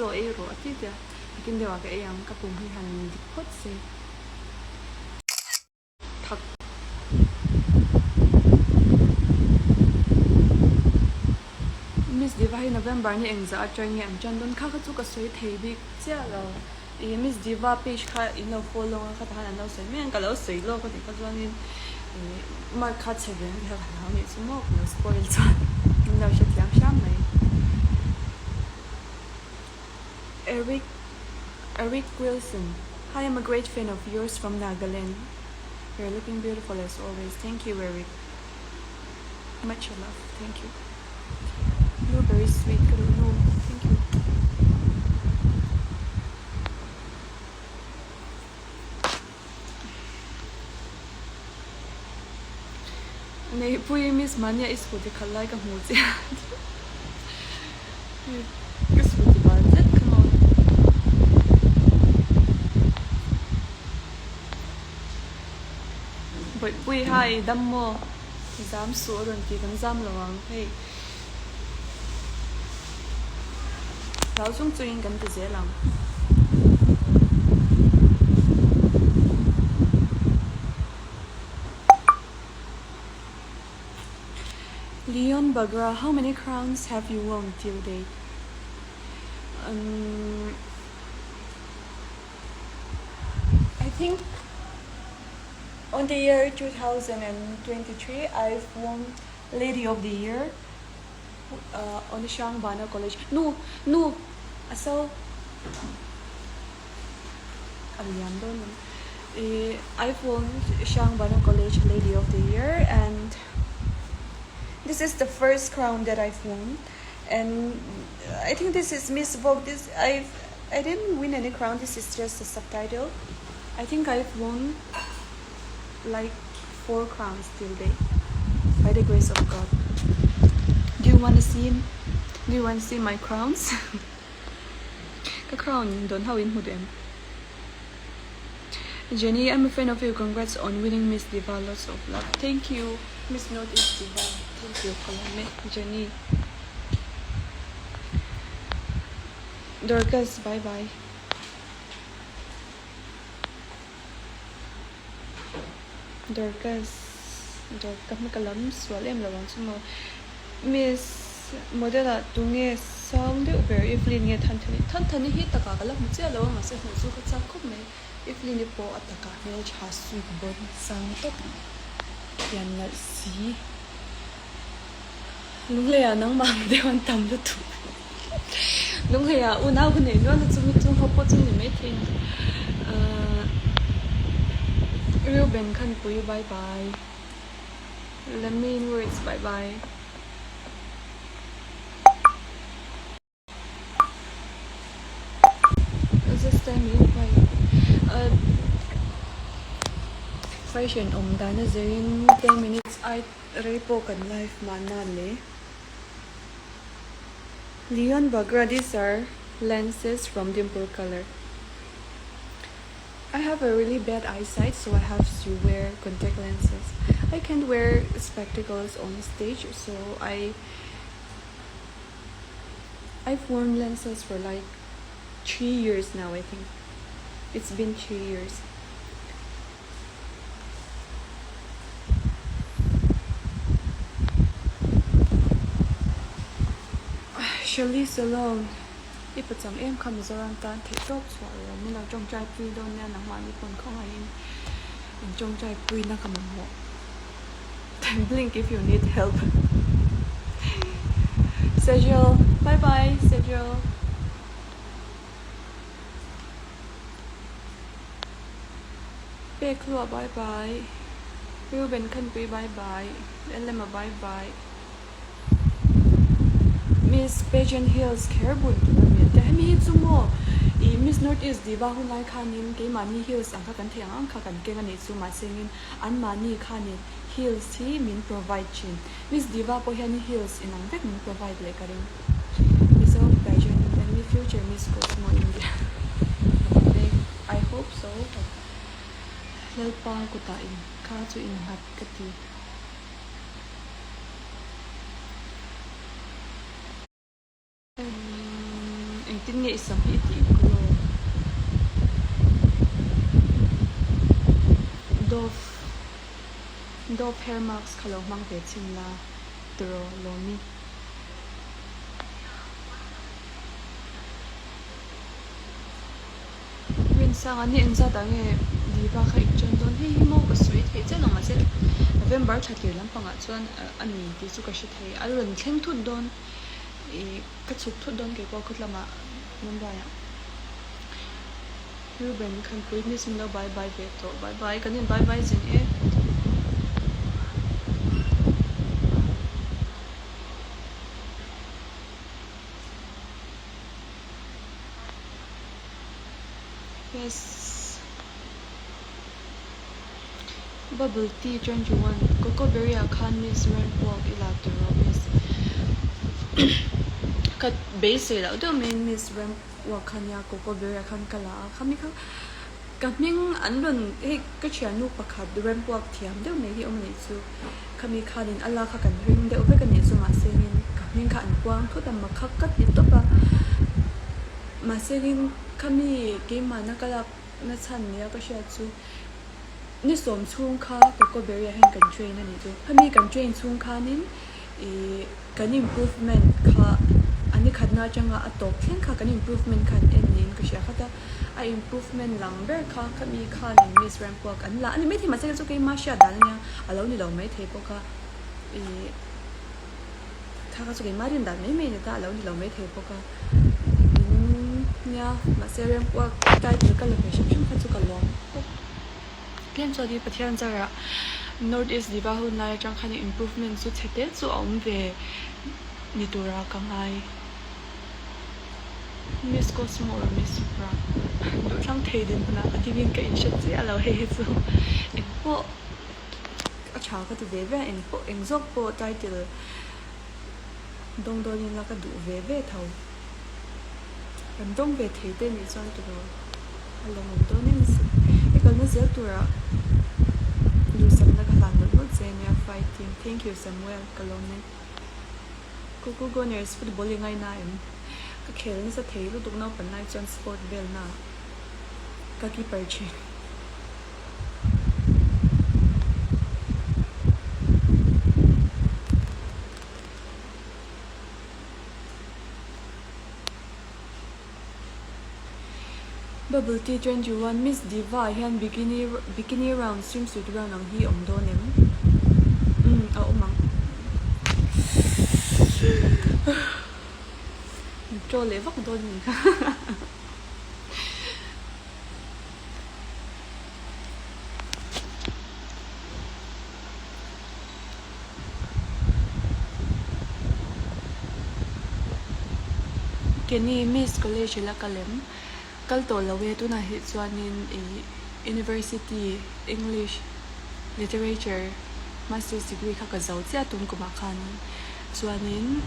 Chaw ei rawh a ti tia, nakin deuh ah ka ei ang, ka pum hi han dik phawt se. Thak. Miss Diva hi November ni engzah atang nge an tan dawn kha kha chu ka sawi thei bik chiah lo. Ih Miss Diva page kha in lo follow ang a khatah khan an lo sawi mai ang ka lo sawi lawk a tih kha chuanin ih mark kha chhe ve ang tih kha ka hlau nih chu maw ka lo spoil chuan min lo hrethiam hram mai. Eric Eric Wilson Hi I'm a great fan of yours from Nagaland You're looking beautiful as always Thank you Eric Much love Thank you Blueberry sweet ka duh nu Thank you Neihpui Miss Mania i scooty khalh lai ka hmu che a Ka scooty bal tlat kha maw. Bawihpui hi dam maw? Zam suh a rawn ti kan zam lo ang hei. Hlau chung chungin kan ti zel ang. Leon Bagra, how many crowns have you won till date? Um, I think on the year 2023 I've won Lady of the Year on the Hrangbana College. Nu! Nu! A so a liam dawn em? I I've won Hrangbana College Lady of the Year and this is the first crown that I've won and I think this is Miss Vogue this I've I didn't win any crown this is just a subtitle I think I've won like four crowns till date by the grace of God do you want to see do you want to see my crowns ka crown dawn ho in hmu duh em Jenny I'm a fan of you congrats on winning Miss Diva lots of love thank you Miss North East Diva thank you ka lawm e Jenny Dorcas bye bye. Dorcas Dor ka hma ka lam sual em lo ang chu maw Miss model ah tunge sang deuh ber Evelyn nge Thanthani Thanthani hi takah ka la hmu chiah lo a mahse hmuh chu ka chak khawp mai Evelyn-i pawh a takah hmeltha sweet bawn sang tawp pian nalh si Lungleiah nangmah ang deuh an tam lutuk. Lungleiah unau ka neih nual a chumi chung ho pawh chu ni maithei a ni. Ahh Reuben Khanpui bye bye. Lemmy Words bye bye. Just time in vai ahh question awm dan a zirin 10 minutes ai rei pawh kan live mahna le. Leon Bagra these are lenses from Dimple Colour. I have a really bad eyesight so I have to wear contact lenses. I can't wear spectacles on stage so I I've worn lenses for like 3 years now I think. It's been 3 years. Shirley Salon i pachang em kha Mizoram tan theih tawp chhuah rawh min lo tawngtai pui dawn nia nangmahni pawn khawngaihin in tawngtai puina ka mamawh. Blink if you need help. Sergio, bye bye Sergio. Pek hlua bye bye. Reuben Khanpui bye bye. Ellema bye bye. Miss Pageant Hills kher bun tur a mi a tia. Hemi hi chu maw ih Miss North East Diva hun lai khanin keimahni heels ang kha kan thei ang ang kha kan keng a nih chu mahsengin Anmahni khanin heels hi min provide thin. Miss Diva pawh hian heels inang vek min provide leh ka ring. Mizo pageant and future Miss Cosmo India I hope so. Lalpa kutah in kha chu innghat ka ti. Engtin. Engtin nge i sam hi i tih glow? Dove Dove hair mask kha lo hmang ve chhin la tiraw Lawmi. Rinsanga ni engzat ah nge Diva kha in ṭan dawn? Hei hi maw ka sawi theih chiah lo mahse November thla tir lampangah chuan a ni tih chu ka hre thei. A rawn thleng thut dawn ih ka chhuk thut dawn kei pawh khawtlamah Mumbai ah. Reuben Khanpui miss min lo bye bye ve tawh. Bye bye kan in bye bye zing e. Yes Bubble tea 21 Coco berry ah khan miss ramp walk i la tur rawh miss Ka beisei loh deuh mai in miss ramp walk kha nia Coco berry ah khan ka la a khami kha ka hming an rawn hei ka thiannu pakhat ramp walk thiam deuh mai hi awm a nih chu khami khanin a lak kha kan ring deuh vek a nih chu mahse in ka hming kha an puang thut a mak kha ka ti tawp a mahse in khami keimahna ka lak na chhan nia ka hriat chu ni sawm chhung kha Coco Berry ah hian kan train a nih chu khami kan train chhung khanin ih kan improvement kha a ni khatna atanga a tawp thleng kha kan improvement kha an en niin ka hria khat a a improvement lang ber kha khami khanin Miss Rampuak an la a ni maithei mahse chu keima hriat dan ania a lo ni lo maithei bawk a ih Thla kha chu keimah rin dan mai mai a ni ta, a lo ni lo maithei bawk a. In nia, mahse Rempuak title ka la ve hrim hrim kha chu ka lawm khawp. Tlem chuan hi Pathian zarah North East Diva hun lai atang khan improvement chu chhe te chu a awm ve ni tura ka ngai. Miss Cosmo or Miss Supra duhthlang thei dinhmunah ka dingin ka inhre chiah lo hei hi chu engpawh. A tha ka ti ve ve a, eng pawh eng zawk pawh title dawng dawn ila ka duh ve ve tho. Kan dawng ve thei te nih chuan tiraw a lawmawm dawn em asin. I kalna zel turah duhsakna ka hlan mawlh mawlh che ania fighting. Thank you Samuel ka lawm e. Kuku Gunners football i ngaina em? Ka khel nasa thei lutuk naupan lai chuan sport velna ah ka keeper thin. Bubble tea 21 Miss Diva ah hian bikini bikini round swimsuit round ang hi awm dawn em? Umm a awm ang. Min leh vak dawn a ni kha. Kenny, Miss College ila kal em? Kal tawh lo e, tunah hi chuanin ih University English Literature Masters degree kha ka zo chiah tun kumah khan chuanin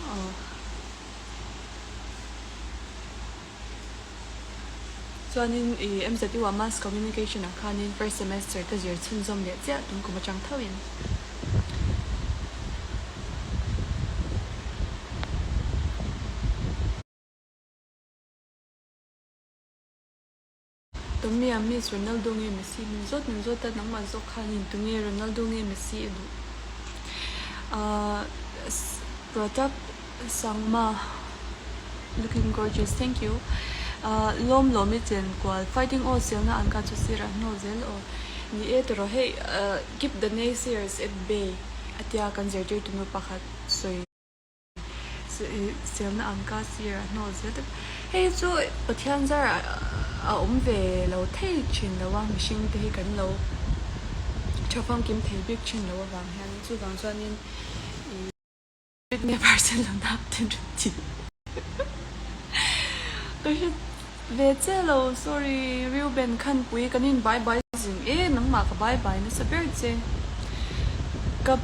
Aw. Chuanin i MZU ah Mass Communication ah khanin first semester ka zir chhunzawm leh chiah tun kum atang thoin. Tommy a miss Ronaldo nge Messi min zawt min zawt a nangmah zawk khanin tunge Ronaldo nge Messi i duh ahh Pratap Sangma looking gorgeous thank you ahh lawm lawm i chen kual fighting aw selna an kha chu sir a hnawl zel aw ni e tawrh hei ahh keep the naysayers at bay a tia kan zirtirtu nu pakhat sawi. Selna ang ka sir a hnawl zel tawp. Hei chu Pathian zar a awm ve lo thei thin lo a, mihring te hi kan lo tha famkim thei bik thin lo avang hian chuvang chuanin ih nge Barcelona ten rawn ti ka hre ve chiah lo sorry Reuben Khanpui kan in bye bye zing e nangmah ka bye bye nasa ber che ka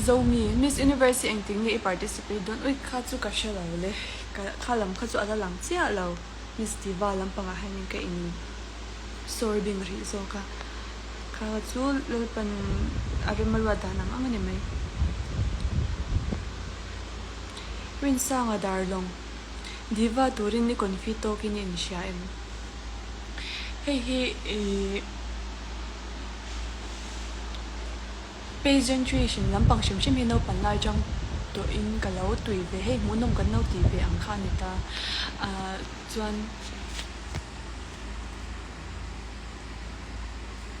Zomi Miss Universe hi engtik nge i participate dawn ui kha chu ka hre lo le ka kha lam kha chu a la lang chiah lo Miss Diva lampangah hianin ka in sawr bing rih zawk a kha chu Lalpan a rem a ruat dan ang ang a ni mai. Rinsanga Darlawng, Diva turin i confi tawkin i inhria em? Hei hi ih pageantry hrim lampang hrim hrim hi naupang lai atang tawhin ka lo tui ve hei hmuhnawm kan lo tih ve ang kha a ni ta ah chuan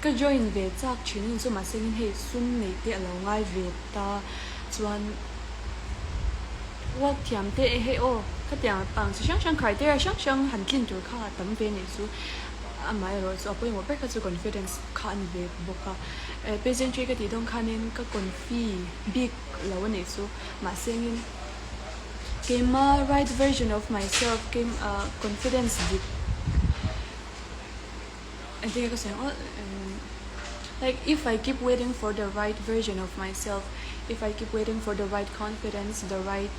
Ka join ve chak thin in chu mahse in hei sum nei te alo ngai ve ta chuan work thiam te e hei aw khatiang ang chi hrang hrang criteria hrang hrang han tlin tur kha a tam ve nih chu amaherawh chu a pawimawh ber kha chu confidence kha a ni ve bawk a pageantry ka tih dawn khanin ka confi bik lo a nih chu mahse in keima right version of myself keima confidence dik. Engtin nge ka sawi ang aw like if I keep waiting for the right version of myself if I keep waiting for the right confidence the right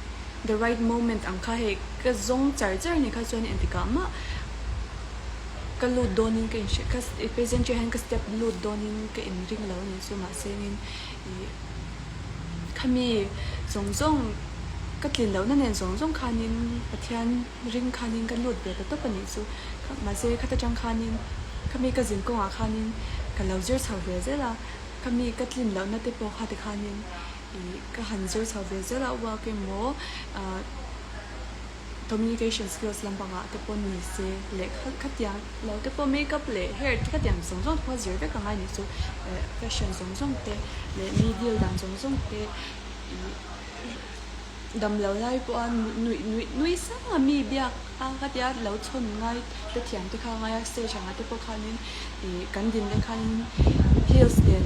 the right moment ang kha hei ka zawng char char anih kha chuan engtikah mah ka lut dawnin ka inhre ka present hian ka step lut dawnin ka inring lo anih chu mahse nin ih khami zawng zawng ka tlin lohna nen zawng zawng khanin Pathian ring khanin ka lut ve ta tawp anih chu. Mahse khata tang khanin khami ka zin kawngah khanin ka lo zir chho ve zel a, khami ka tlin lohna te pawh kha tikhanin ih ka han zir chho ve zel a, work emaw ah communication skills lampangah te pawh ni se leh khatiang lo te pawh makeup leh hair te khatiang zawng zawng te pawh zir vek angai nih chu eh fashion zawng zawng te leh mi deal dan zawng zawng te ih. Damlo lai pawha nuih nuih nui sang a mi biak a ka tia lo chhawn ngai te thiam te kha ngai a stage ang ah te pawh khanin ih kan din te khanin heels nen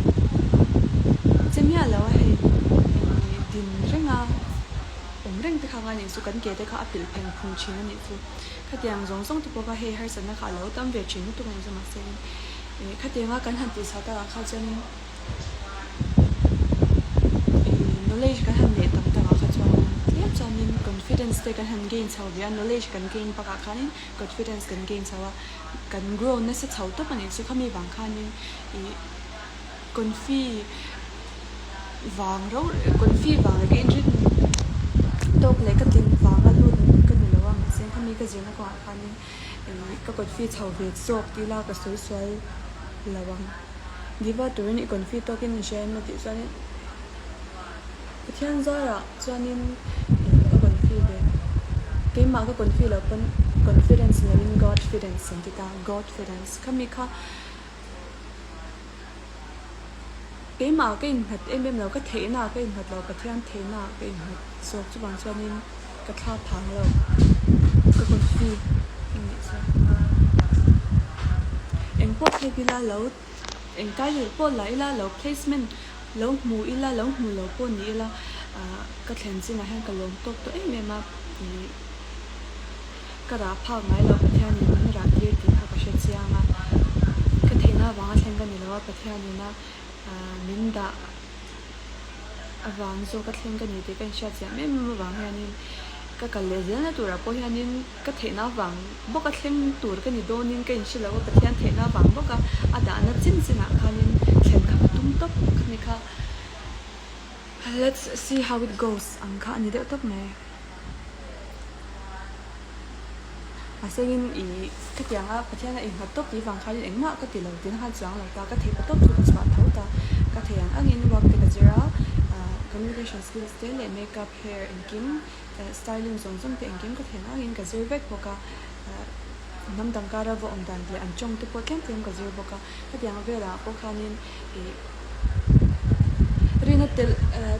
che miah lo a hei ih din reng a awm reng te kha ngai nih chu kan ke te kha a pilh pheng phung thin a nih chu khatiang zawng zawng te pawh kha hei harsatna kha a lo tam ve thin lutuk a ni chu mahse ih khatianga kan han tih chhuah takah kha chuanin. Knowledge kan han neih tam takah kha chuanin tlem chuanin confidence te kan han gain chho ve a, knowledge kan gain bakah khanin confidence kan gain chho a, kan grow nasa chho tawp a nih chu khami vang khanin ih confi vang rau confi vang leh ka inrin tawk leh ka tlin vanga lut ka ni lo a mahse khami ka zirna kawngah khanin ih ka confi chho ve zawk tila ka sawi sual lo ang. Diva turin i confi tawkin in hria em a tih chuanin Pathian zarah chuanin ka confi ve. Keimah ka confi loh pawn confidence loin Godfidence an ti ta, Godfidence. Khami kha keimah ka innghat em em lo, ka theihna ah ka innghat lo, Pathian theihna ah ka innghat zawk chuvang chuanin ka thla phang lo, ka confi anih chuan engpawh phek ila lo eng title pawh la ila lo placement lo hmu ila lo hmu lo pawh ni ila ah ka thlen chinah hian ka lawm tawk tawh em em a ih ka rah phak ngai lo Pathianin min rah tir tih kha ka hre chiang a ka theihna avanga thleng ka ni lo a Pathianin a ah min dah. Avang zawk a thleng ka ni tih ka inhriat chiah em em avang hianin ka kal leh zelna turah pawh hianin ka theihna avang bawk a thleng tur ka ni dawnin ka inhre lo a, Pathian theihna avang bawk a a dahna chin chinah khanin thlen kha ka tum tawp khami kha let's see how it goes ang kha a ni deuh tawp mai. Mahsengin ih khatianga Pathian a innghat tawp tih vang khanin engmah ka ti lo tiin khan chuang lo ta, ka theih pa tawp chu ka chhuah tho ta, ka thei ang angin work te ka zir a, communication skills te leh makeup, hair engkim styling zawng zawng te engkim ka thei ang angin ka zir vek bawk a, hnam dang kara va awm dan leh an tawng te pawh tlem tlem ka zir bawk a, khatiang velah pawh khanin ih rina tel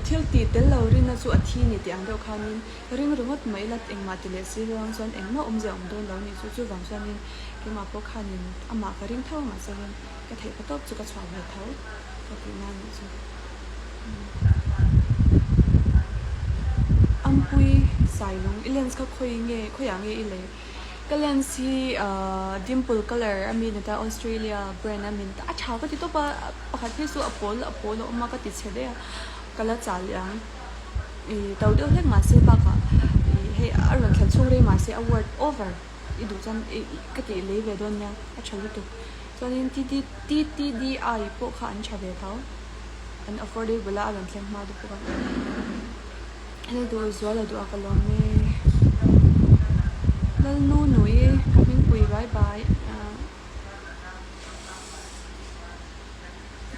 thil tih tel lo rina chu a thi ni tih ang deuh khanin. Ring ringawt mai ila engmah ti leh si ruang chuan engmah awmzia awm dawn lo nih chu chuvang chuanin keimah pawh khanin amah ka ring tho mahse hian ka theih pa tawp chu ka chhuah ve tho ka tih na nih chu. Ampui Sailung i lens kha khawi nge khawiah nge i lei? Ka lens hi ahh dimple colour a mi ni ta Australia brand a min ta a tha ka ti tawp a pakhat phei chu a pawl a pawl a awm a ka ti chhe daih a ka la chah leh ang. Ih to deuh hlek mahse bakah ih hei a rawn thlen chhung rei mahse a word over i duh chuan ih ka tih lei ve dawn nia a tha lutuk chuanin T T T T D I pawh kha an tha ve tho an affordable a a rawn thleng hma deuh bawk a hel duh zual a duh a ka lawm e. Lalnu nui ka hmingpui bai bai.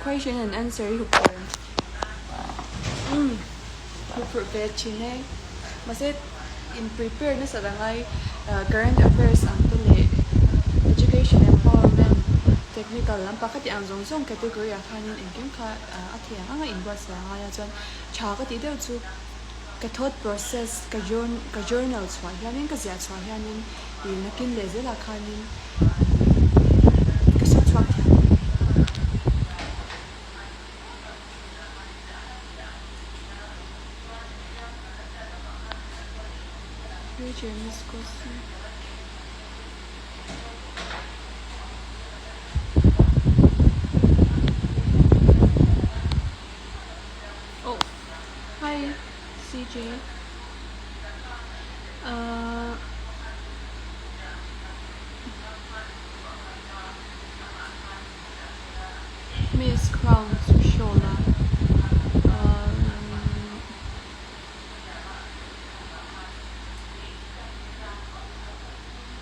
Question and answer hi huphurh umm huphurh ve thin e. Mahse in prepare nasat a ngai current affairs ang te leh education empowerment technical lampang khati ang zawng zawng category ah khanin engkim kha a thei ang anga inbuatsaih a ngai a chuan tha ka tih deuh chu ka thought process ka ka journal chhuah hianin ka ziah chhuah hianin ih nakin leh zelah khanin ka sawi chhuak thiam a ni. Future Miss Cosmo. Oh, hi CJ. Uh, Miss Crown chu show la. Um,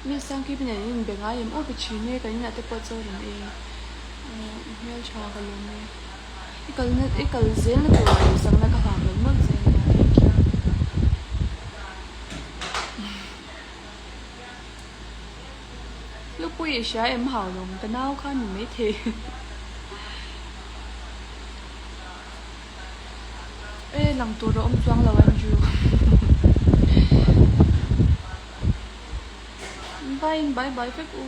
Miss Sangkip nen in inbe ngai em aw pe thin e, kan inah te pawh chaw rawn ei. Uh, hmeltha ka lawm e. I kalna i kal zel na tur ah duhsakna ka hlan mawlh mawlh che ania thank you. Lupui i hria em hau lawm ka nau kha ni maithei. E lang tur a awm chuang lo Andrew. Bye bye bye vek u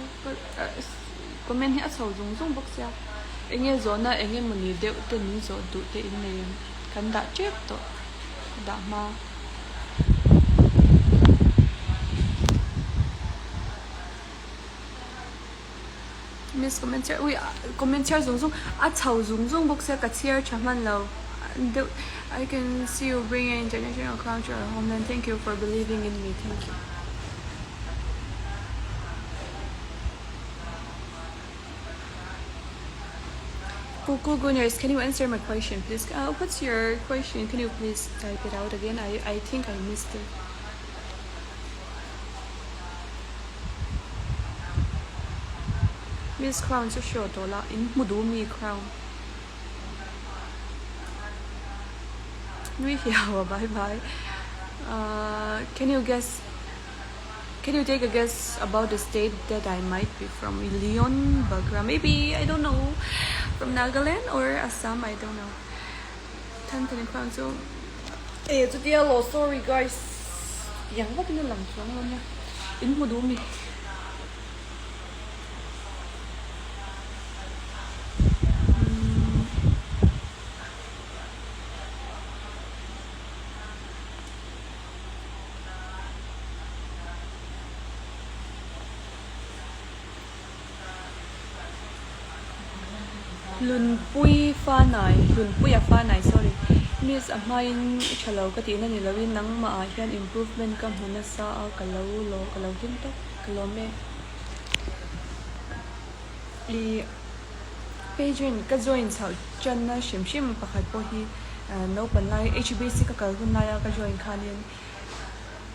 comment hi a chho zung zung bawk sia enge zawhna eng emawni deuh te min zawh duh te in nei em kan dah tep tawh ka dah hma. Miss comment chhiar ui comment chhiar zung zung a chho zung zung bawk sia ka chhiar tha hman lo deuh I can see you bring an international crown to our homeland thank you for believing in me thank you. Kuku Gunners can you answer my question please uh, what's your question can you please type it out again I I think I missed it. Miss Crown chu hriaw tawh la, in hmu duh mi Crown. Nui hiau a bye bye. Uh, can you guess Can you take a guess about the state that I might be from? Leon Bagra, maybe, I don't know. From Nagaland or Assam, I don't know. Tan tan Crown chu e chutia lo sorry guys yang vakin a lang chuang lo nia in hmu duh mi. Hlunpui Fanai, Hlunpuia Fanai sorry, Miss a hmain i tha lo ka tihna ni loin nangmah ah hian improvement ka hmu nasa a ka lo lo ka lo hlim tawp ka lawm e. I pageant ka join chhoh tanna hrim hrim pakhat pawh hi naupang lai HBC ka kal hun laia ka join khanin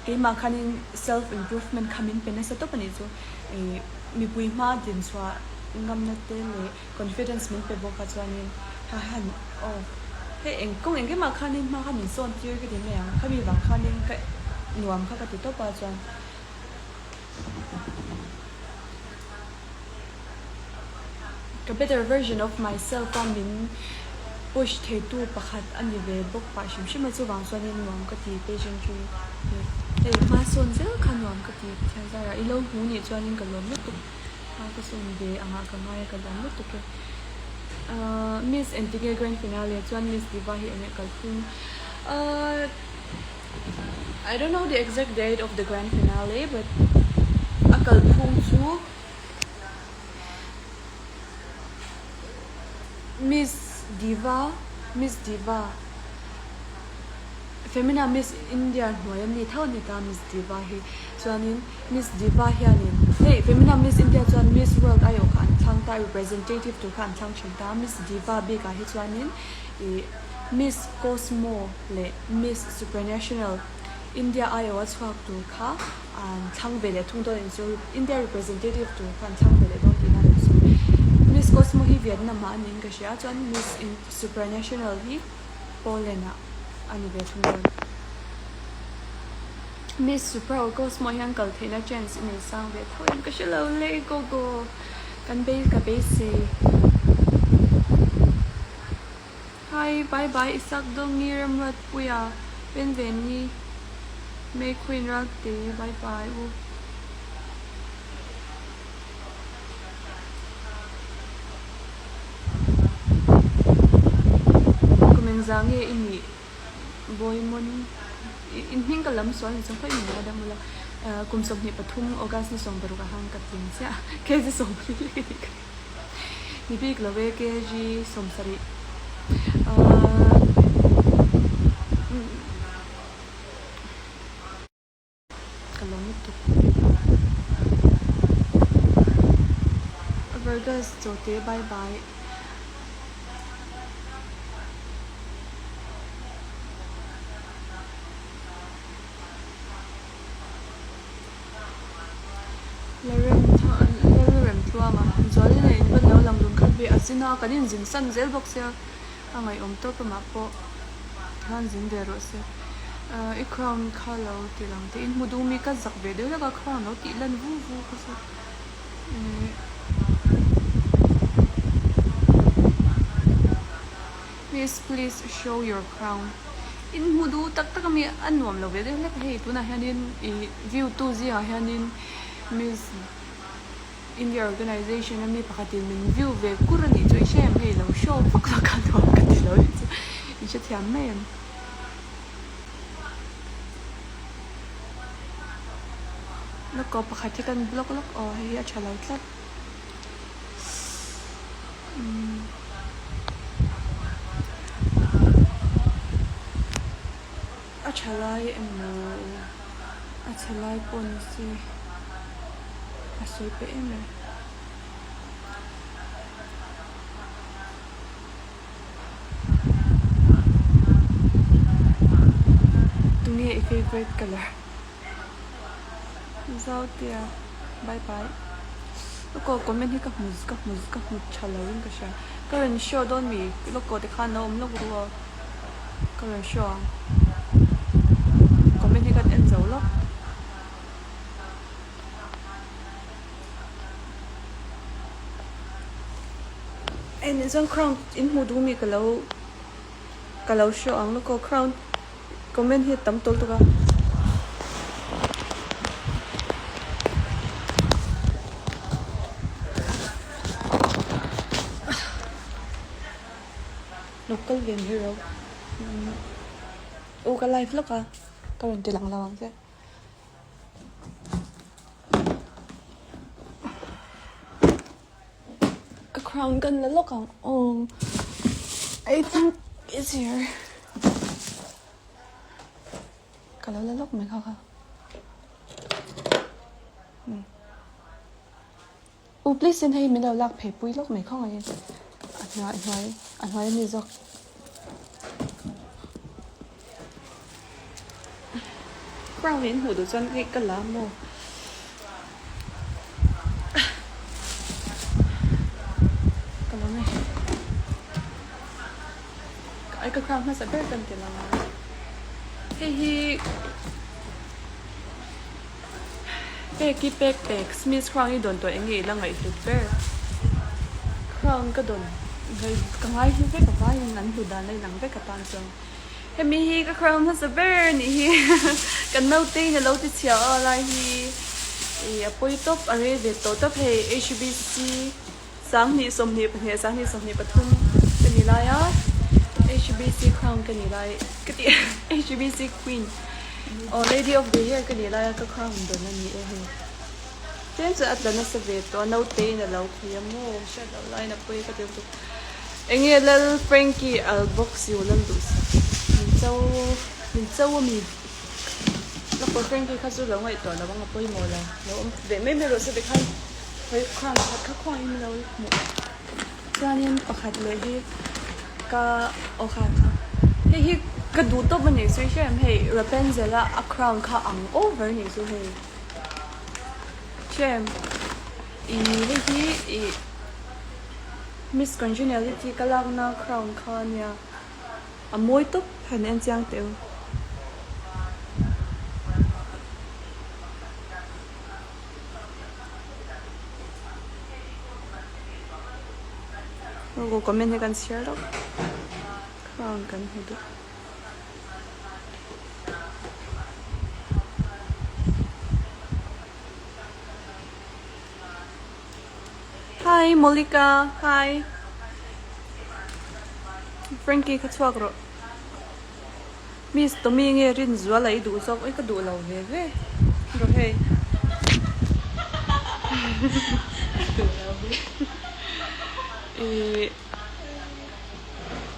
Keimah khanin self improvement kha min pe nasa tawp a nih chu. Ih mipui hma dinchhuah ngamna te leh confidence min pe bawk a chuanin ha han aw hei eng kawng engkimah khanin hma kha min sawn tir ka ti mai ang khami vang khanin ka nuam kha ka ti tawp a chuan Ka better version of myself a min push theitu pakhat a ni ve bawk pah hrim hrim a chuvang chuanin nuam ka ti pageantry hi hei hma sawn zel kha nuam ka ti Pathian zara i lo hmu nih chuanin ka lawm lutuk hma ka sawn ve angah ka ngai a ka lawm lutuk e ahh Miss engtinge grand finale chuan Miss Diva hi enge kalphung ahh I don't know the exact date of the grand finale but a kalphung chu Miss Diva Miss Diva Femina Miss India hnuai a mi tho a ni ta Miss Diva hi chuanin Miss Diva hianin hei Femina Miss India chuan Miss World aiawh kha an thlang ta representative tur kha an thlang thin ta Miss Diva bikah hi chuanin ih Miss Cosmo leh Miss Supranational. India aiawha chhuak tur kha an thlang ve leh thung dawn a ni chu India representative tur kha an thlang ve leh dawn tihna a ni chu. Miss Cosmo hi Vietnam ah a niin ka hria chuan Miss Supranational hi Poland ah a ni ve thung dawn. Miss Supra or Cosmo hian kal theihna chance i nei sang ve tho em ka hre lo le go go kan bei ka beisei. Hi bye bye Isak Dawngi Ramruatpuia Penveni May Queen Ralte bye bye u. Kum engzah nge i nih Bawimon in hming ka lam sual ni chuan khawi min la dam ula kum 23 August ni 16 ah khan ka tling chiah kg 40 lek a nih ka ni bik lo e kg 70 ahh. Ka lo lutuk. Vargas Chawte bye bye. Lalremtluanga Zualina in van lo lang dun khat ve a zin a kan inzin san zel bawk sia a ngaihawm tawp amah pawh khan zin ve rawh se. I crown kha lo ti lang teh in hmu duh mi ka zak ve deuh hlek a crown lo tih lan vu vu kha chu Miss please show your crown in hmu duh tak tak a mi a nuam lo ve deuh hlek a hei tunah hianin ih view tu zingah hianin miss India organization a mi pakhatin min view ve kur a nih chu i hre em hei lo show vak vak a nuam ka ti lo hi chu i hrethiam mai em. Lawk aw pakhat hi kan block lawk aw hei hi a tha lo tlat umm a tha lai emaw a chhe lai pawh ni se a sawi peih em em. Tunge i favourite colour? Zautea bye bye Lawkaw comment hi ka hmu ka hmu ka hmu tha lo in ka hria ka rawn show dawn mi lawkaw te khan lo awm lawk ru aw ka rawn show ang comment hi kan en zo lawk. Hei nih chuan crown in hmuh duh mi ka lo ka lo show ang lawk aw crown comment hi a tam tawlh tuk a. Lo kal ve mai ro aw ka live lawk a ka rawn ti lang lo ang che. Ka crown kan la lawk ang aw I think it's here ka lo la lawk mai kha kha u please in hei min lo lak phei pui lawk mai khawngaih in a hnuai a hnuai a hnuai ami zawk. Crown in hmuh duh chuan hei ka la maw ka lo nge ai ka crown hmasa ber kan ti lo ang hei hi pek hi pek pek Smith crown hi dawn tawh eng nge i la ngaihhlut ber crown ka dawn ka ngai hlu vek a vaiin an hlu dan a inang vek atan chuan. Hemi hi ka crown hmasa ber a nih hi kan naute in alo ti chhia a lai hi ih a pawi tawp a rei ve tawh tawp hei HBC 2022 2023 ka ni lai a HBC crown ka ni lai ka ti HBC queen aw lady of the year ka ni lai a ka crown dawn a ni e hei tlem chuan a tla nasa ve tawh a naute in alo khawih a maw hriat loh laiin a pawi ka ti lutuk. Enge Lal Frankie al box yu lal duh sak min cho min cho a mi Lal Frankie kha chu lo ngaihtuah lo ang a pawimawh lo lo awm ve mai mai rawh se tikhan hawi khan pakhat kha khuang in lo hmuh chuanin pakhat leh hi ka aw kha kha hei hi. Ka duh tawp a nih chu i hria em hei Rapunzel a a crown kha ang over a nih chu hei hria em ih hei hi ih Miss Congeniality ka lakna crown kha a nia a mawi tawp han en chiang teh u. Comment hi kan chhiar lawk. Crown kan hmu duh. Hi Molika, hi. Frankie kha chhuak rawh. Miss Tommy nge Rinzuala i duh zawk? Oi ka duh lo ve ve rawh hei. Duh lo ve. Ih.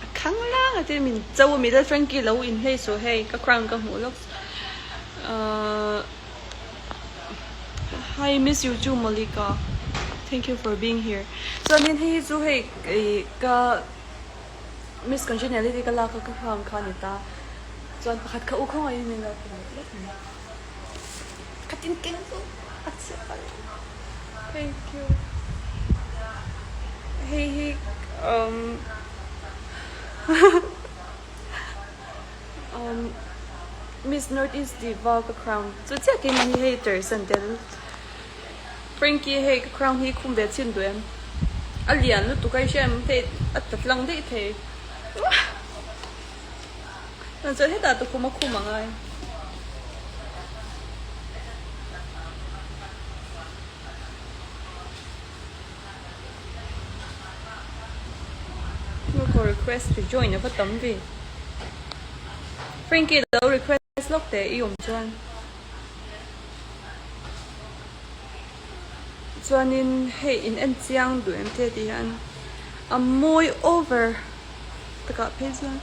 A khang lang a tin min cho a mi lal Frankie lo in hlei suh hei ka crown ka hmuh lawk ahh Hi miss you too Malika thank you for being here chuanin hei hi chu hei ih ka Miss Congeniality ka lak a ka crown kha a ni ta chuan pakhat kha u khawngaih in min lo pe leh lawk mai khatin keng chu a chhiat palh thank you hei hi umm umm Miss North East Diva ka crown chu chiah keimah hi hei tersan tel Frankie hei ka crown hi khum ve chhin duh em a lian lutuk a i hria em hei a ta tlang daih thei chuan hetah tukhum a khum angai. Ka request to join a va tam ve. Frankie lo request lawk teh i awm chuan. Chuanin hei in en chiang duh em te tih hian a mawi over takah phei chuan.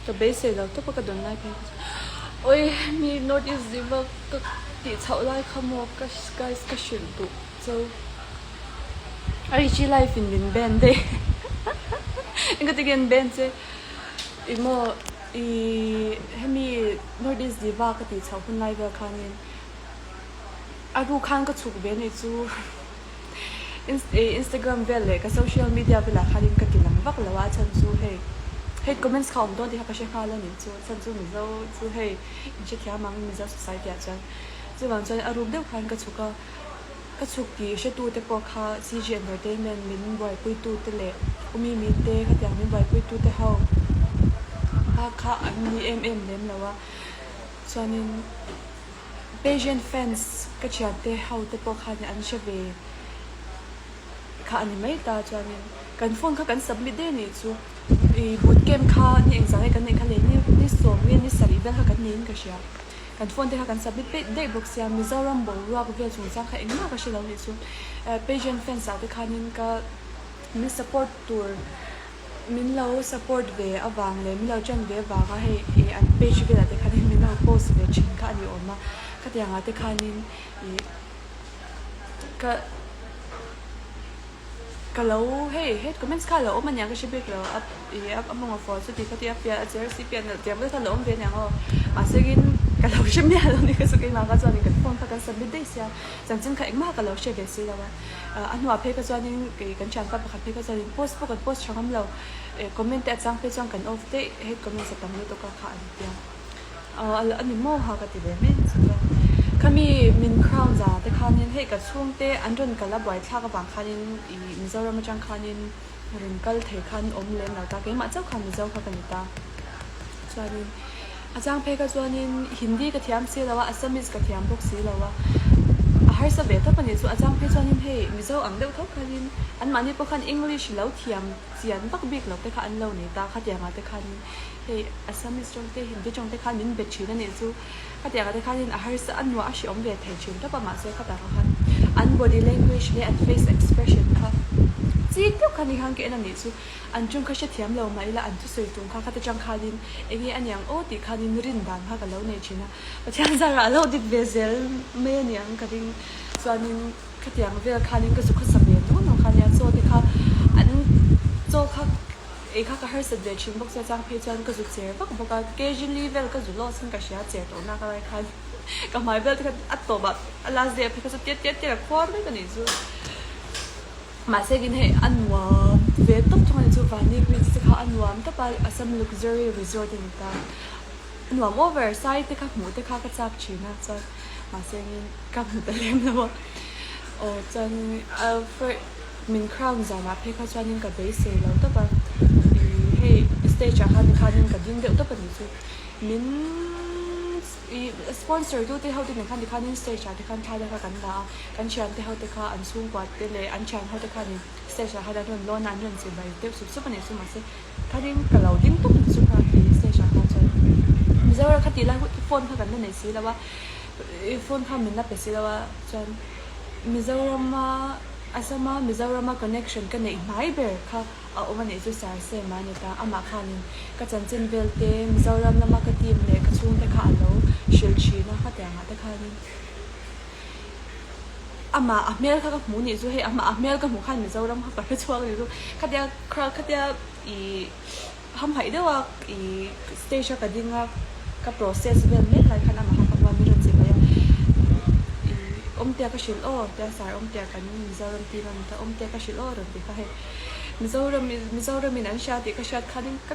Ka beisei lo tawp a ka dawn lai phei kha chu oi mi north east zima ka tih chhoh lai kha maw ka guys ka hrilh duh cho IG live in min ban daih engati nge an ban che ih maw ih hemi north east diva ka tih chhoh hun lai vel khanin a ru khan ka chhuk ve anih chu. Instagram vel leh ka social media velah khanin ka ti lang vak lo a, a chhan chu hei hate comments kha a awm dawn tih kha ka hre nghal a ni chu a chhan chu Mizo chu hei in hrethiam ang Mizo society ah chuan chuvang chuan a ruk deuh khan ka chhuk a, ka chhuk tih hretu te pawh kha CG entertainment min buaipui tu te leh u Mimi te khatiang min buaipui tu te ho kha kha an ni em em lem lo a chuanin. Patient fans ka thiante ho te pawh khan an hre ve kha a ni mai ta chuanin kan phone kha kan submit daih a nih chu ih boot camp kha ni engzah nge kan neih kha leh ni ni sawm nge ni sarih vel kha kan neiin ka hria kan phone te kha kan submit peih daih bawk sia Mizoram boruak vel chungchang kha engmah ka hre lo nih chu patient fans ah te khanin ka min support tur. Min lo support ve avang leh min lo ṭan ve avanga hei ih an page velah te khanin min lo post ve ṭhin kha a ni awm a, khatiangah te khanin ih ka ka lo hei hate comments kha a lo awm aniang ka hre bik lo a ih a mawng a fual chuti khati a pian a cher si pian nalh tiang vel kha a lo awm ve aniang aw mahse in ka lo hre miah lo ni ka chu keimah kha chuanin kan phone kha kan submit daih sia chanchin kha engmah ka lo hre ve si lo a. A hnuah phei kha chuanin kei kan thianpa pakhat phei kha chuanin post pawh kan post tha ngam lo eh comment te a chang phei chuan kan off daih hei comments a tam lutuk a kha an tia a ni maw ha ka ti ve mai ang chu chuan khami min crown za te khanin hei ka chhungte an rawn kal a buaithlak avang khanin ih Mizoram atang khanin rawn kal thei khan awm lem lo ta keimah chauh khan Mizo kha ka ni ta chuanin. A chang phei kha chuanin Hindi ka thiam si lo a, Assamese ka thiam bawk si lo a, a harsa ve tawp a nih chu. A chang phei chuanin hei Mizo ang deuh tho khanin anmahni pawh khan English lo thiam chian vak bik lo te kha an lo nei ta. Khatiangah te khanin hei Assamese tawng te Hindi tawng te khan min be thin a nih chu. Khatiangah te khanin a harsa a nuah a hreawm ve thei thin tawp a, mahse khatah kha khan an body language leh an face expression kha chik deuh khan ni khan ka en a nih chu. An chung kha hrethiam lo mah ila an thusawi tum kha khata tang khanin eng nge a niang aw tih khanin rin dan kha ka lo nei thin a, Pathian zarah a lo dik ve zel mai a niang ka ring. Chuanin khatiang vel khanin ka zu khawsa ve nawk nawk kha nia chaw te kha. Chaw kha ei kha ka harsat ve thin bawk sia chang phei chuan ka zu cher vak bawk a, kg li vel ka zu loss in ka hria cher tawh nak a lai khan ka hmai vel te kha a tawp ah a last day ah phei kha chu tiat tiat tiat a khuar vek a nih chu. Mahse kin hei a nuam ve tawp thung a ni chu Vani Greens te kha a nuam tawp a Assam Luxury Resort a ni ta a nuam over sai te kha hmuh te kha ka chak thin a chuan mahse in ka hmu ta lem lo a aw chuan a min crown zanah phei kha chuanin ka beisei lo tawp a ih hei stage ah khan khanin ka ding deuh tawp a nih chu min ih sponsor tu te ho te nen khan tikhanin stage ah te khan thla te kha kan la a kan thian te ho te kha an chhungkua te leh an thian ho te khanin stage ah khan an rawn lawn a an rawn chibai deuh sup sup a nih chu mahse khanin ka lo ding tawp a nih chu kha ih stage ah khan chuan Mizoram kha tih lai phone kha kan la nei si lo a ih phone kha min la pe si lo a chuan Mizorama Assam-a Mizorama connection ka neih hnai ber kha a awm a nih chu Sir Sam-a a ni ta. Amah khanin ka chanchin vel te, Mizoram lama ka team leh ka chhungte kha a lo hrilh thin a, khatiangah te khanin amah a hmel kha ka hmu nih chu hei amah a hmel ka hmuh khan Mizoram kha ka hre chhuak a nih chu. Khatia crowd khatia ih hamhaih deuha ih stage a ka ding a ka process vel mek lai khan amah kha ka hmu a min rawn che mai a ih awmtea ka hrilh aw tia sar awmtea kan Mizoram team a ni ta awmtea ka hrilh aw rawn ti kha hei Mizoram Mizoram in an hria tih ka hriat khanin ka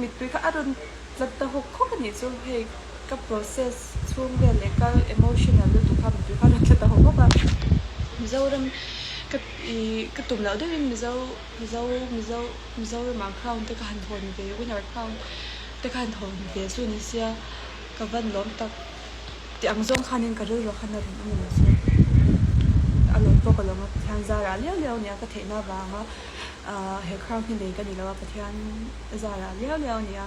mittui kha a rawn tla ta hawk hawk a nih chu hei ka process chhung vel leh ka emotional lutuk kha mittui kha a rawn tla ta hawk hawk a Mizoram ka ih ka tum loh deuhin Mizo Mizo Mizo. Mizoramah crown te ka han hawn ve winner crown te ka han hawn ve chu ni sia ka van lawm tak tih ang zawng khanin ka rilru khan a rawn awm a ni chu a lawm pawh ka lawm a Pathian zarah liau liau a nia ka theihna avanga ah he crown hi nei ka ni lo a Pathian zarah liau liau a nia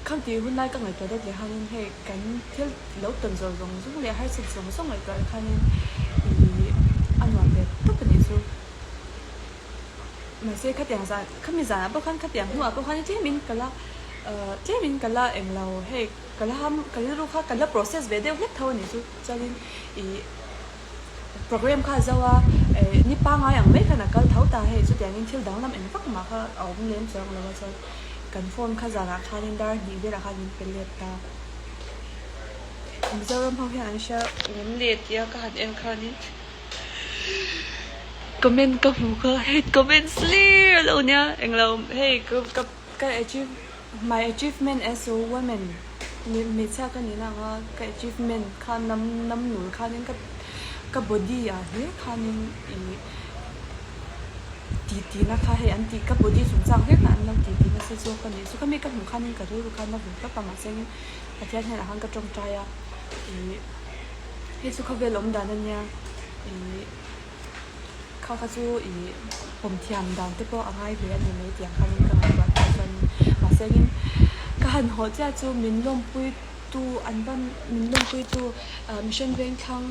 khang tih hun lai ka ngaihtuah deuh leh khanin hei kan thil lo tawn zawh zawng zawng leh harsat zawng zawng ngaihtuah leh khanin ih a nuam ve tawp a nih chu. Mahse khatiang zan khami zanah pawh khan khatiang hnuah pawh khan tlemin ka la ahh tlemin ka la englo hei ka la ham ka rilru kha ka la process ve deuh hlek tho a nih chu chuanin ih program kha a zo a eh ni pangngai ang mai khan a kal tho ta hei chutiangin thil danglam eng vak mah kha a awm lem chuang lo a chuan kan phone kha zanah khanin dar hnih velah khan min pe let ta. Mizoram ho hian an hria ngem le tia ka han en khanin. Comment ka hmu kha hate comments hlir a lo nia englo hei ka ka ka achieve my achievement as a woman hmeichhia ka nihna anga ka achievement kha nam nam nul khanin ka ka body ah hlir khanin ih ti ti na kha hei an tih ka body chungchang hlir kha an lo ti ti nasa zawk a nih chu khami ka hmuh khanin ka rilru khan a vun tawp a mahse Pathian hnenah khan ka tawngtai a ih. Hei chu khawvel awm dan a nia ih kha kha chu ih pawm thiam dan te pawh a ngai ve a ni mai tih ang khanin ka ngaihtuah ta chuan mahse engin ka han haw chiah chu min lawmpui tu an ban min lawmpui tu ah mission veng thlang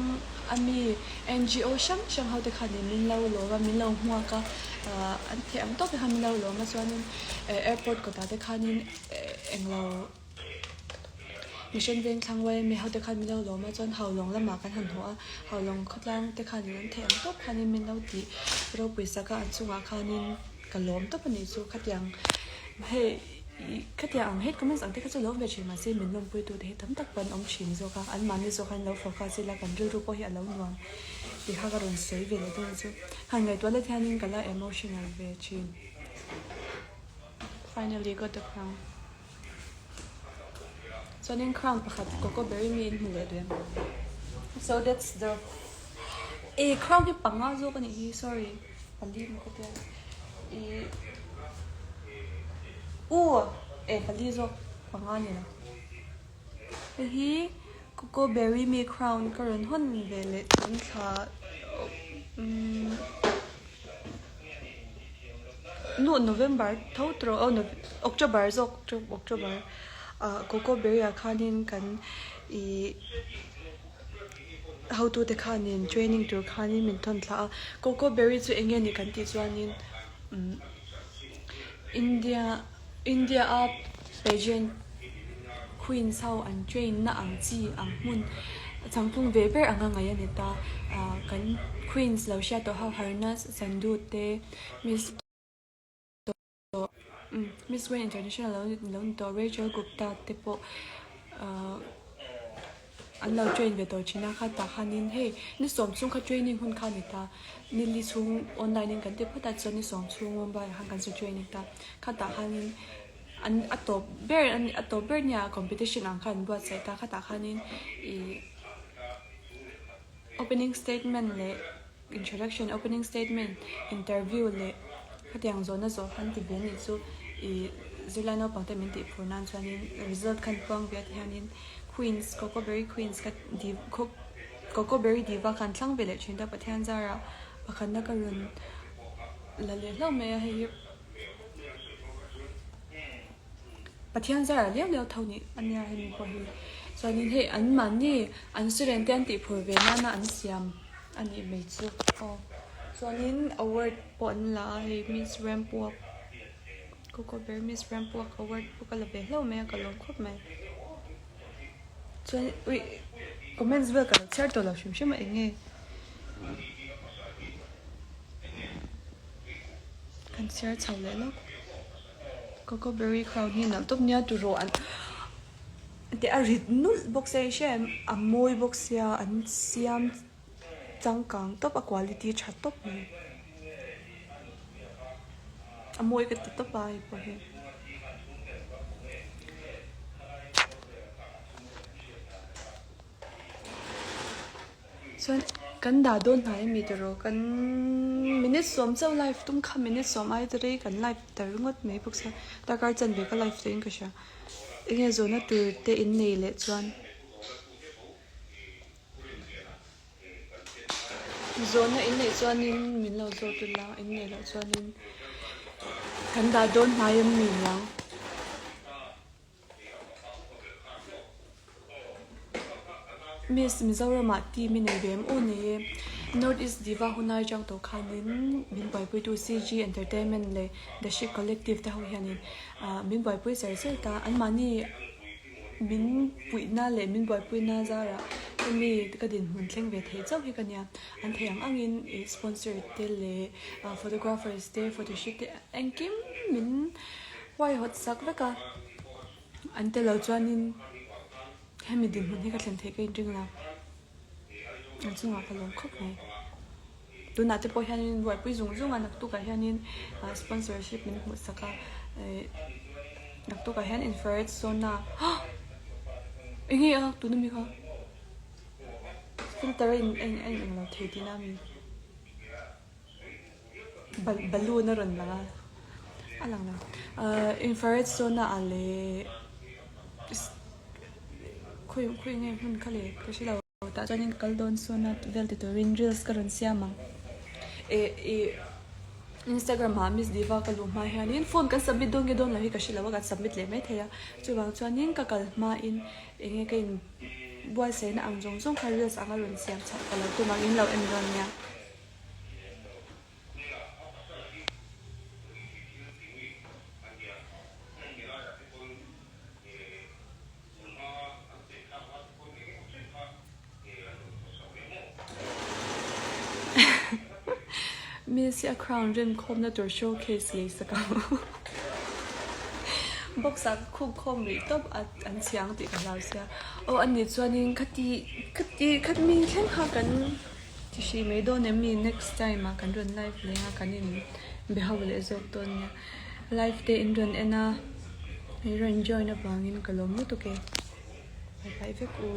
a mi N_G_O hrang hrang ho te khanin min lo lawm a min lo hmuak a ah an theih ang tawk te khan min lo lawm a chuanin eh airport kawtah te khanin englo. Mission Vengthlang YMA ho te khan min lo lawm a chuan Haulawng lamah kan han haw a, Haulawng khawtlang te khanin an theih ang tawp khanin min lo tih ropui sak a, an chungah khanin ka lawm tawp a nih chu khatiang hei ih khatiang ang hate comments ang te kha chu lo awm ve thin mahse min lawmpui tu te hi tam tak pawh an awm thin zawk a, anmahni zawk khan lo focus ila kan rilru pawh hi a lo nuam tih kha ka rawn sawi ve leh dawn a chu han ngaihtuah let hianin ka la emotional ve thin. Finally got the crown. Chuanin crown pakhat coco berry mi in hmu leh duh em? So that's the eh crown hi panga zawk a nih hi sorry pali maw ka tia ih u eh pali zawk panga a ni lo hei hi coco berry mi crown ka rawn hawn ve leh tun thla umm. Nu November tho tawh aw October zawk October ah Coco Berry ah khanin kan ih hotute khanin training tur khanin min thawn thla a Coco Berry chu eng nge ni kan tih chuanin umm India India a pageant queens ho an train na ang chi ang hmun changtlung ve ber anga ngaih a ni ta ah kan queens lo hriat tawh ho Harnas Sandhu te Miss. Umm Miss Grand International lo lo ni tawh Rachel Gupta te pawh ahh an lo train ve tawh thin a khatah khanin hei ni sawm chhung kha training hun kha a ni ta nili chhung online in kan ti phawt a chuan ni sawm chhung Mumbai ah khan kan zu training ta khatah khanin an a tawp ber a a tawp ber nia competition ang kha an buatsaih ta khatah khanin ih opening statement leh. Introduction, Opening statement, Interview leh khatiang zawhna zawh khan ti ve anih chu i zirlai naupang te min tih phur nan chuanin result khan puang ve a ti hianin Queens, Coco Berry Queens ka di Coco Berry Diva khan thlang ve leh thin ta Pathian zarah pakhatna ka rawn la leh hlauh mai a hei hi Pathian zarah liau liau tho nih ania hemi pawh hi chuanin hei an mahni an student te an tih phur ve nana an siam. A nih mai chu aw. Chuanin award pawh an la a hei Miss Ramp Walk Coco Bear Miss Ramp Walk award pawh ka la ve hlauh mai a ka lawm khawp mai. Chuan ui comments vel ka lo chhiar tawh lo hrim hrim a eng nge kan chhiar chho leh lawk. Coco Berry crown hi nalh tawp nia turaw an te a rit nulh bawk sia i hria em a mawi bawk sia an siam changkang tawp a quality tha tawp mai a mawi ka ti tawp a hei pawh hi. Chuan kan dah dawn hnai ami tiraw kan minute sawm chauh live tum kha minute sawm ai ta rei kan live ta ringawt mai bawk sia darkar chanve ka live tawhin ka hria enge zawhna tur te in nei leh chuan zawhna in neih chuanin min lo zawt ula in neih loh chuanin kan dah dawn hnai ami niang. Miss Mizoramah team i nei ve em aw nei e. North East Diva hunai atang tawh khanin min buaipuitu CG Entertainment leh The Ship Collective te ho hianin min buaipui cher cher ta. Anmahni min puihna leh min buaipuina zarah hemi ka dinhmun thleng ve thei chauh hi ka nia. An thei ang angin sponsor te leh photographers te photoshoot te engkim min huaihawt sak vek a. An tel lo chuanin hemi dinhmun hi ka thlen theih ka inring lo. An chungah ka lawm khawp mai. Tunah te pawh hianin buaipui zung zung a, naktukah hianin sponsorship min hmuh sak a, naktukah hian infrared sauna hah! Eng nge a tuna mi kha? Filter a in a in ang lo thei tihna a mi? Balloon a rawn lang a, a lang lo. Ahh infrared sauna ah leh khawi khawi nge hmun kha leh ka hre lo tah chuanin ka kal dawn sauna vel ti turin reels ka rawn siam ang. Eh ih Instagram ah Miss Diva ka luh hma hianin form kan submit dawn nge dawn lo hi ka hre lo a, kan submit leh mai thei a. Chuvang chuanin ka kal hmain eng nge ka in buatsaihna ang zawng zawng kha reels anga rawn siam chhoh ka lo tum ang in lo en dawn nia. Miss hi a crown rin khawmna tur showcase lei sak ang box ah ka khup khawm rih tawp a an chhiang tih ka hlau sia aw ani chuanin khati khati khami thleng kha kan Ti hrih mai dawn em ni next time ah kan rawn live leng a kan in be ho leh zawk dawn nia live te in rawn en a in rawn join avangin ka lawm lutuk e bye bye vek u.